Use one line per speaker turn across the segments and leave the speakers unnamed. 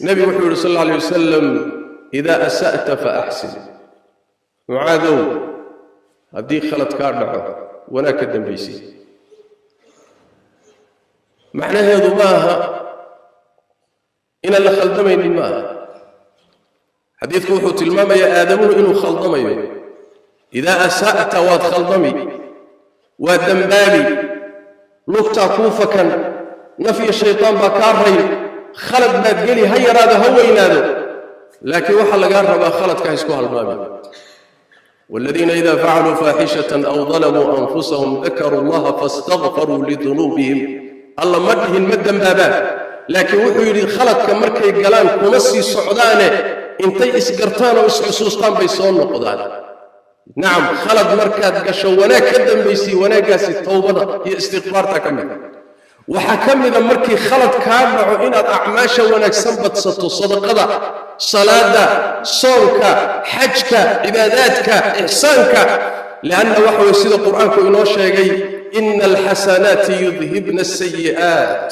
Nebigu wuxuu yidhi sal alla alay wasalam: "Idaa asa'ta fa axsin." Mucaadow, haddii khalad kaa dhaco, wanaag ka dambaysay. Macnaheedu ma aha inaan la khaldamaynin, ma aha. Xadiidku wuxuu tilmaamayaa aadamuhu inuu khaldamayo. Idaa asa'ta, waad khaldami, waa dembaabi, lugtaa kuu fakan, naf iyo shaytaan baa kaa rayn, khalad baad geli, ha yaraado ha weynaado, laakiin waxaa lagaa rabaa khaladka ha isku halmaami. والذين إذا فعلوا فاحشة أو ظلموا أنفسهم ذكروا الله فاستغفروا لذنوبهم. Alla ma dhihin ma dembaabaan, laakiin wuxuu yidhi khaladka markay galaan kuma sii socdaane, intay isgartaan oo isxusuustaan bay soo noqdaan. Nacam, khalad markaad gasho wanaag ka dambaysay, wanaaggaasi towbada iyo istikfaarta ka mid. Waxaa ka mida markii khalad kaa dhaco inaad acmaasha wanaagsan badsato: sadaqada, salaada, soonka, xajka, cibaadaadka, ixsaanka. Lianna waxa weye sida Qur-aanku inoo sheegay: "Ina alxasanaati yudhibna asayi'aat."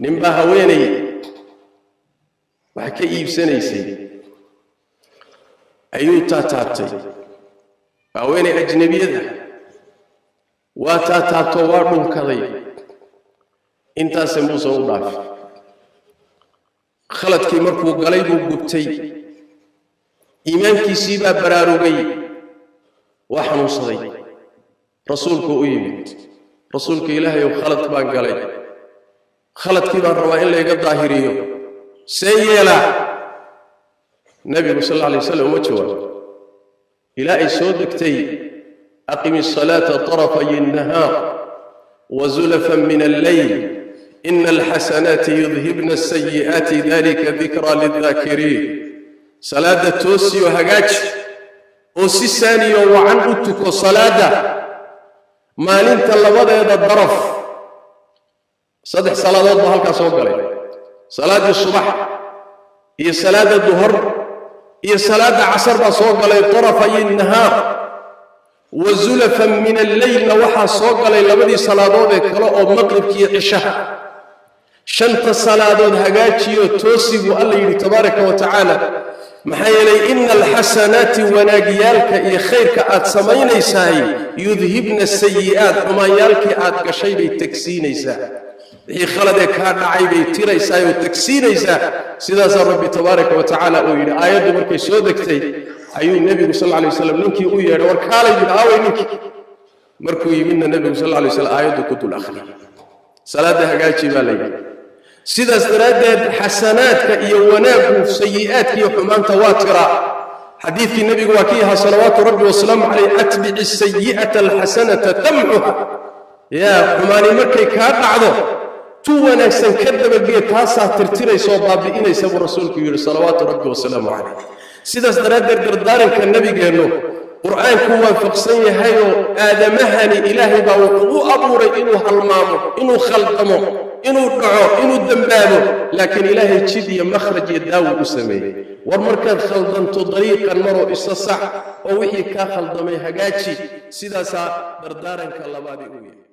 Ninbaa haweenay wax ka iibsanaysay ayuu taataabtay, haweenay ajnabiyada waa taataabto, waa dhunkaday. Intaase muusan u dhaafin. Khaladkii markuu galay buu gubtay, iimaankiisii baa baraarugay, waa xanuunsaday. Rasuulkuu u yimid: "Rasuulka Ilaahay ow, khalad baan galay, khaladkii baan rabaa in layga daahiriyo, see yeelaa?" Nebigu sal alla alay wasalam uma jawaabo ilaa ay soo degtay: "أقم الصلاة طرفي النهار وزلفا من الليل إن الحسنات يذهبن السيئات ذلك ذكرى للذاكرين." Salaadda toosiyo hagaaji oo si saaniyo wacan u tuko salaadda maalinta labadeeda daraf. Saddex salaadood baa halkaa soo galay: salaaddii subax iyo salaadda duhor iyo salaadda casar baa soo galay طرفي النهار. وزلفا من الليل na waxaa soo galay labadii salaadood ee kale oo maqribkiiyo cishaha. Shanta salaadood hagaajiyo toosi buu Alla yidhi tabaaraka wa tacaala. Maxaa yeelay إن الحسنات, wanaagyaalka iyo khayrka aad samaynaysahay, يذهبن السيئات, xumaanyaalkii aad gashay bay tegsiinaysaa, wixii khaladee kaa dhacay bay tiraysaa oo tegsiinaysaa. Sidaasaa Rabbi tabaaraka wa tacaala uu yidhi. Aayaddu markay soo degtay ayuu nebigu sal alay waslam ninkii u yeedhay: "War kaalay," yidhi, "aaway ninkii?" Markuu yimidna nebigu sal alay waslam aayaddu ku dul akhriyay. Salaadda hagaaji baa la yidhi. Sidaas daraaddeed xasanaadka iyo wanaaggu sayi'aadka iyo xumaanta waa tiraa. Xadiidkii nebigu waa kii ahaa salawaatu Rabbi wasalaamu calayh: "أتبع السيئة الحسنة تمحها." Yaa xumaani markay kaa dhacdo, tu wanaagsan ka dabagee, taasaa tirtiraysa oo baabi'inaysa, buu rasuulku yidhi salawaatu Rabbi wasalaamu calayh. Sidaas daraaddeed dardaaranka nebigeennu Qur'aanku waafaqsan yahayoo aadamahani Ilaahay baa wuxuu u abuuray inuu halmaamo, inuu khaldamo, inuu dhaco, inuu dembaabo, laakiin Ilaahay jid iyo makhraj iyo daawo u sameeyey. War markaad khaldanto dariiqan maroo isa sax oo wixii kaa khaldamay hagaaji. Sidaasaa dardaaranka labaadii uu yahay.